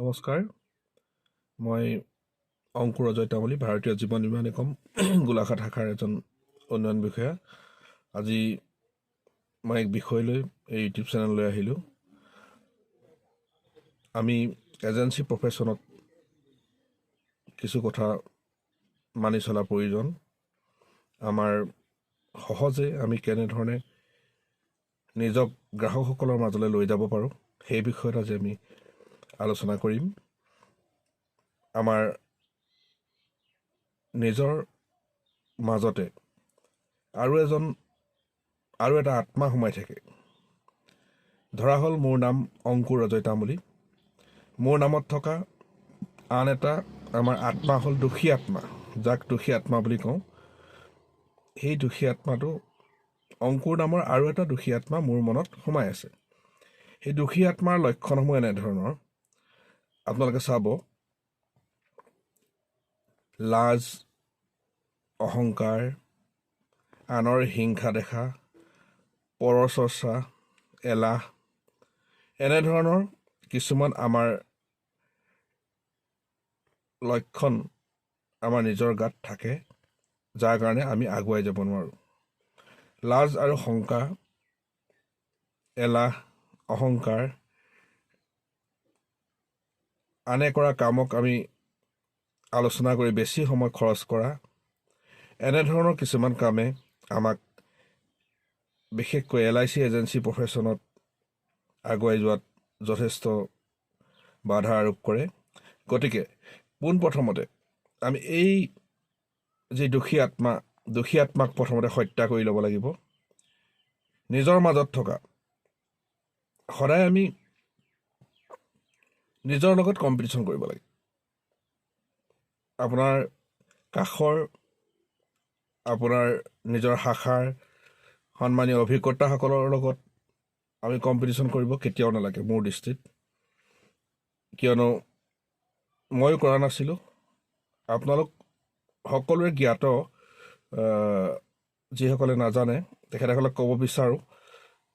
নমস্কাৰ, মই অংকুৰ অজয় তামুলী, ভাৰতীয় জীৱন বীমা নিগম গোলাঘাট শাখাৰ এজন উন্নয়ন বিষয়া। আজি মই এক বিষয় লৈ এই ইউটিউব চেনেললৈ আহিলোঁ। আমি এজেঞ্চি প্ৰফেশ্যনত কিছু কথা মানি চলা প্ৰয়োজন। আমাৰ সহজে আমি কেনেধৰণে নিজক গ্ৰাহকসকলৰ মাজলৈ লৈ যাব পাৰোঁ, সেই বিষয়ত আজি আমি আলোচনা কৰিম। আমাৰ নিজৰ মাজতে আৰু এটা আত্মা সোমাই থাকে। ধৰা হ'ল মোৰ নাম অংকুৰ অজয় তামুলী। মোৰ নামত থকা আন এটা আমাৰ আত্মা হ'ল দুখী আত্মা, যাক দুখী আত্মা বুলি কওঁ। সেই দুখী আত্মাটো, অংকুৰ নামৰ আৰু এটা দুখী আত্মা মোৰ মনত সোমাই আছে। সেই দুখী আত্মাৰ লক্ষণসমূহ এনেধৰণৰ, আপোনালোকে চাব: লাজ, অহংকাৰ, আনৰ হিংসা দেখা, পৰৰ চৰ্চা, এলাহ, এনেধৰণৰ কিছুমান আমাৰ লক্ষণ আমাৰ নিজৰ গাত থাকে, যাৰ কাৰণে আমি আগুৱাই যাব নোৱাৰোঁ। লাজ আৰু শংকা, এলাহ, অহংকাৰ, আনে কৰা কামক আমি আলোচনা কৰি বেছি সময় খৰচ কৰা, এনেধৰণৰ কিছুমান কামে আমাক বিশেষকৈ এলআইচি এজেঞ্চি প্ৰফেশ্যনত আগুৱাই যোৱাত যথেষ্ট বাধা আৰোপ কৰে। গতিকে পোনপ্ৰথমতে আমি এই যি দুখী আত্মা, দুখী আত্মাক প্ৰথমতে হত্যা কৰি ল'ব লাগিব। নিজৰ মাজত থকা সদায় আমি নিজৰ লগত কম্পিটিশ্যন কৰিব লাগে। আপোনাৰ কাষৰ, আপোনাৰ নিজৰ শাখাৰ সন্মানীয় অভিকৰ্তাসকলৰ লগত আমি কম্পিটিশ্যন কৰিব কেতিয়াও নালাগে মোৰ দৃষ্টিত। কিয়নো ময়ো কৰা নাছিলোঁ। আপোনালোক সকলোৰে জ্ঞাত, যিসকলে নাজানে তেখেতসকলক ক'ব বিচাৰোঁ,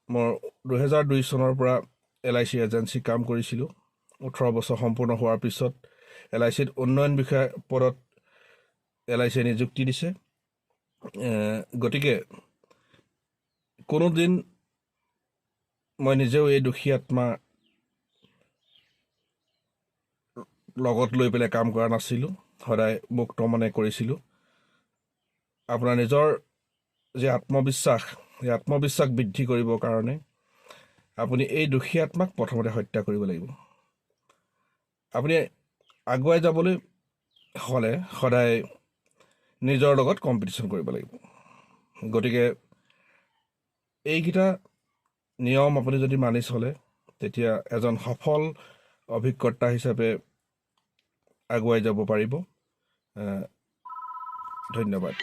মই 2002 চনৰ পৰা এলআইচি এজেঞ্চি কাম কৰিছিলোঁ। 18 বছৰ সম্পূৰ্ণ হোৱাৰ পিছত এলআইচিত উন্নয়ন বিষয়া পদত এলআইচিয়ে নিযুক্তি দিছে। গতিকে কোনোদিন মই নিজেও এই দুখী আত্মা লগত লৈ পেলাই কাম কৰা নাছিলোঁ, সদায় মুক্ত মনে কৰিছিলোঁ। আপোনাৰ নিজৰ যি আত্মবিশ্বাস, সেই আত্মবিশ্বাস বৃদ্ধি কৰিবৰ কাৰণে আপুনি এই দুখী আত্মাক প্ৰথমতে হত্যা কৰিব লাগিব। আপুনি আগুৱাই যাবলৈ হ'লে সদায় নিজৰ লগত কম্পিটিশ্যন কৰিব লাগিব। গতিকে এইকেইটা নিয়ম আপুনি যদি মানি চলে, তেতিয়া এজন সফল অভিকৰ্তা হিচাপে আগুৱাই যাব পাৰিব। ধন্যবাদ।